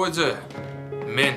Hawa eje, men.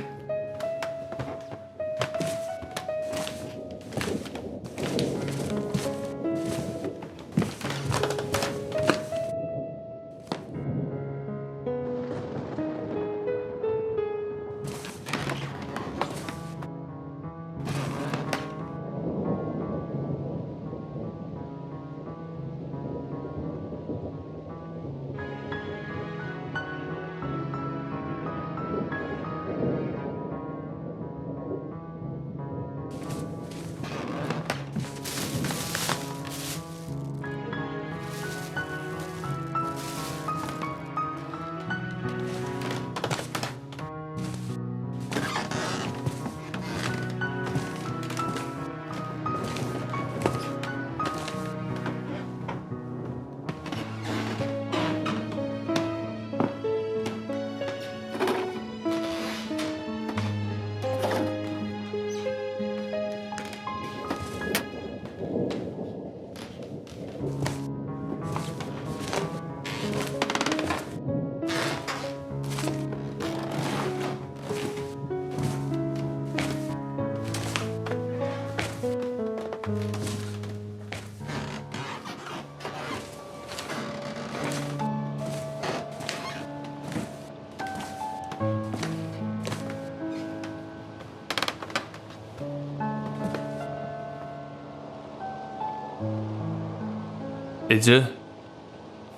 Eje.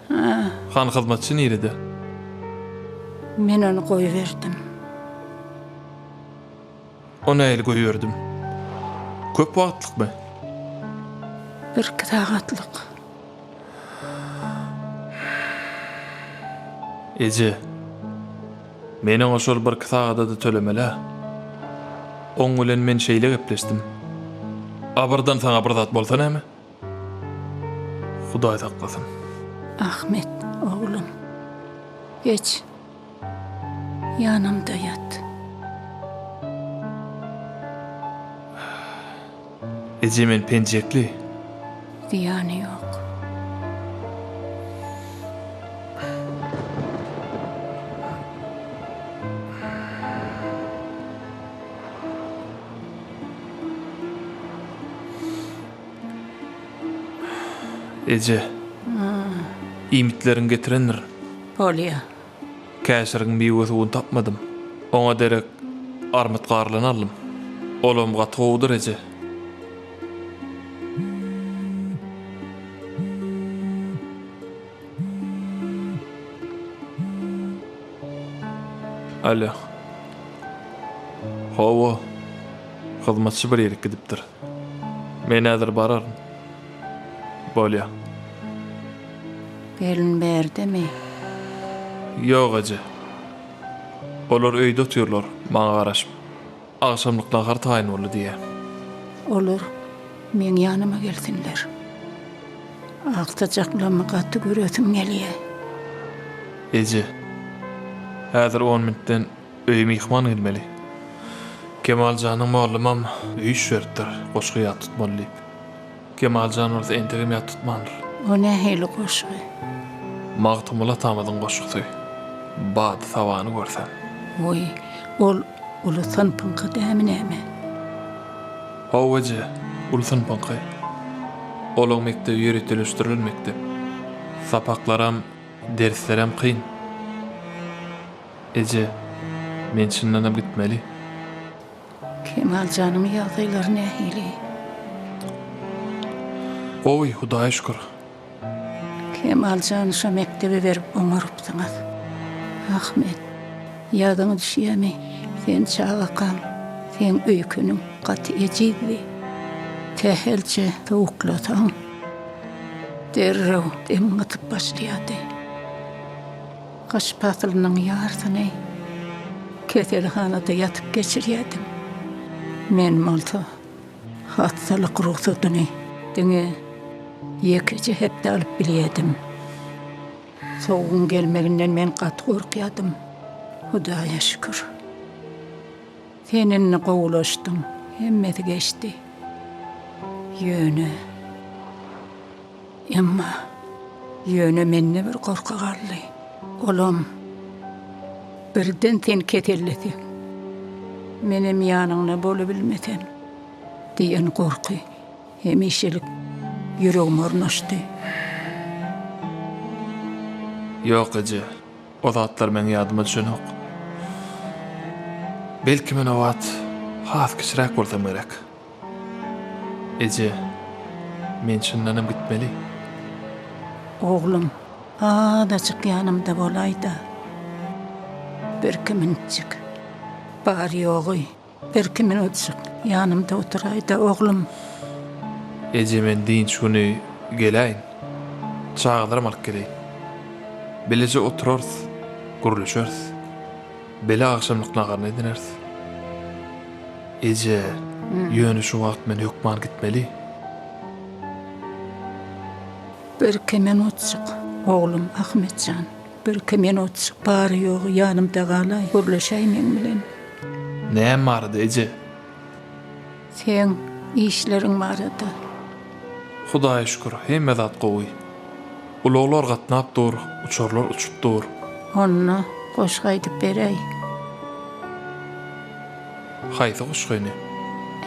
Hä? Han hyzmatçy nirede? Men ony goýberdim. O nähili goýberdim? Köp wagtlykmy? Birki sagatlyk. Eje. Men oňa şol birki sagada-da tölemeli-ä. Oň bilen men şeýle gepleşdim. A birden saňa bir zat bolsa näme? Hudaý saklasyn. Ahmet, oglum. Geç. Ýanymda ýat. Eje men penjekli. Zyýany ýok. Eje. Iýmitleriňi getirendirin. Bolýa. Käşiriň miwe suwuny tapmadym. Oňa derek armyt garylan aldym. Olam gaty gowudyr eje. Alo. Hawa. Hyzmatçy bir ýerik gidipdir. Men häzir bararyn. Bolýa. Gelin bärdemi? Ýok eje. Olar öýde otyrlar, maňa garaşyp. Agşamlyk nahar taýyn boldy diýýä. Olar meň ýanyma gelsinler. Agtyjaklamy gaty göresim gelýä. Eje, häzir on minutden öýe myhman gelmeli. Kemal janyň mollumam öý iş beripdir, goşgy ýat tutmaly diýip. Kemal jan bolsa entegem ýat tutmandyr. O nähili goşgy? Magtymguly atamyzyň goşgusy. Bady-sabany görsem. Goý, ol uly synpyňky dämi näme? Hawa eje, uly synpyňky. Olaň mekdebi ýöriteleşdirilen mekdep. Sapaklaram, derslerem kyn. Eje, men çyndanam gitmeli. Kemal janyň ýagdaýlary nähili? Gowy, Hudaýa şükür. Kemal jany şo mekdebe berip oňarypsyňyz. Ahmet, ýadyňa düşýämi, sen çagakaň, seň öýkeniň gaty ejizdi. Sähelçe sowuklasaň, derrew demiň gysyp başlaýardy. Gyş paslynyň ýarsyny keselhanada ýatyp geçirýärdim. Men bolsa hassalyk rugsadyny diňe ýekeje hepde alyp bilýärdim. Sowugyň gelmeginden men gaty gorkýardym. Hudaýa şükür. Sen indi gowulaşdyň, hemmesi geçdi. Ýöne. Emma, ýöne mende bir gorky galdy. Olam. Birden sen keselleseň, menem ýanyňda bolubilmesem diýen gorky hemişelik ýüregime ornaşdy. Ýok, eje, o zatlar meň ýadyma düşenok. Belki men o wagt has kiçiräk bolsam gerek. Eje, men çyndanam gitmeli. Oglum, azajyk ýanymda bolaý-da. Birki minutjyk. Bary-ýogy birki minutjyk ýanymda oturaý-da, oglum. Eje, men dynç güni geläýin. Çagalaram alyp geleýin. Bileje oturarys, gürleşeris. Bile agşamlyk naharyny edineris. Eje, ýöne şu wagt men hökman gitmeli. Birki minutjyk, oglum Ahmet jan, birki minutjyk bary-ýogy ýanymda galaý, gürleşäý meň bilen. Näme barada, eje? Seň işleriň barada. Hudaýa şükür, hemme zat gowy. Ulaglar gatnap dur, uçarlar uçup dur. Onda goşgy aýdyp beräý. Haýsy goşgyny?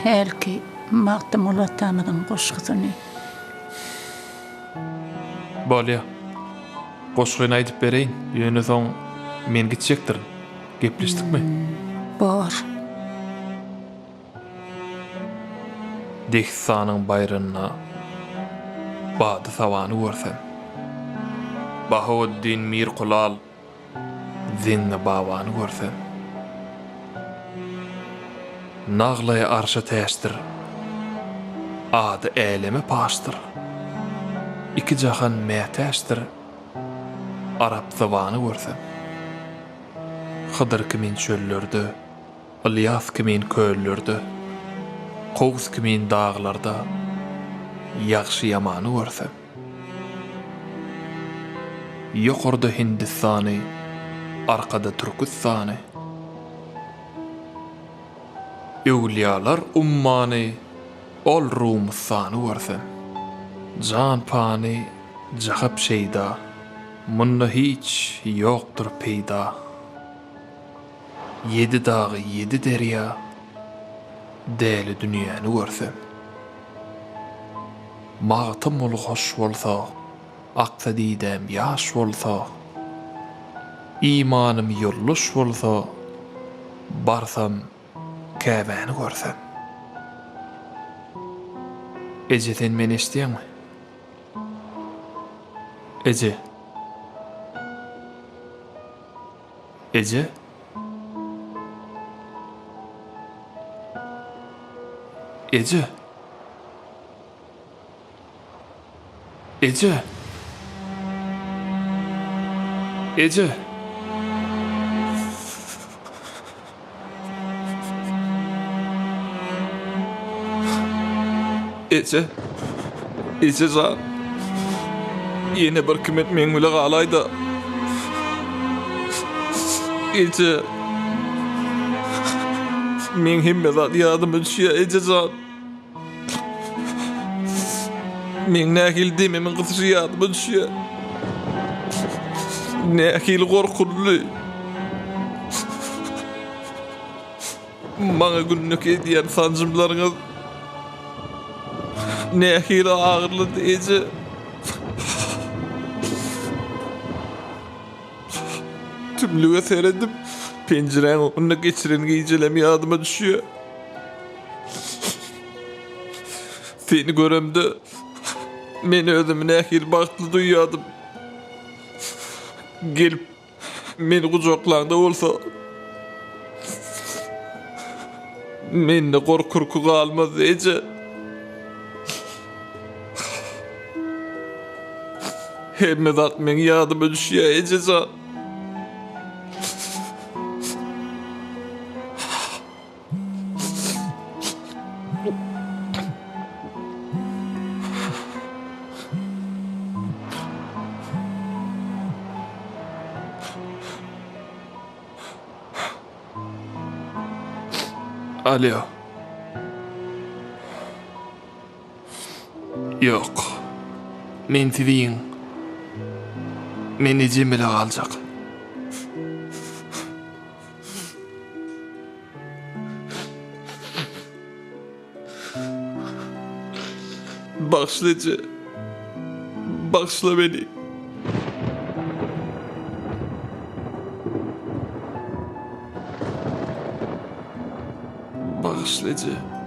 Hälki Magtymguly atamyzyň goşgusyny. Bolýa. Goşgyny aýdyp bereýin, ýöne soň men gitjekdirin. Gepleşdikmi? Bor. Dehistanyň baýrynda bady-sabany görsem. Bahaweddin Mir Kulal Zeňňi babany görsem. Naglaýy arşa täçdir, ady äleme paşdyr. Iki jahan mätäçdir, arap zybany görsem. Hydyr kimin çöllerde, Ylýas kimin köllerde, Kowus kimin daglarda ýagşy-ýamany görsem. Ýokarda Hindistany, arkada Türküstany. Öwlüýalar ummany, ol Rumystany görsem. Jan pany, jahap şeýda, munda hiç ýokdur peýda. Ýedi dagy, ýedi derýa, däli dünýäni görsem. Magtymguly hoş bolsa, aksa didäm ýaş bolsa, Imanym ýoldaş bolsa, barsam Käbäni görsem. Eje sen meni eşidýäňmi? Eje. Eje? Eje? Eje? Eje? Eje, eje jan. Ýene bir kimet meň bile galaýda. Eje. Meň hemme zat ýadyma düşýär, eje jan. Meň nähili demimiň gysyşy ýadyma düşýär. Nähili gorkuly. Maňa günlük edýän sanjymlaryňyz nähili agyrlydy, eje. Tümlüge seredip, penjiräň öňünde geçiren gijelem ýadyma düşýär. Seni göremde, men özümi nähili bagtly duýýardym. Gelip, meni gujaklaňda bolsa, mende gorky-ürki galmazdy, eje. Hemme zat meň ýadyma düşýär, eje jan. Alýo. Ýok. Men siziň. Men ejem bile galjak. Bagyşla eje. Bagyşla meni. Bagyşla eje.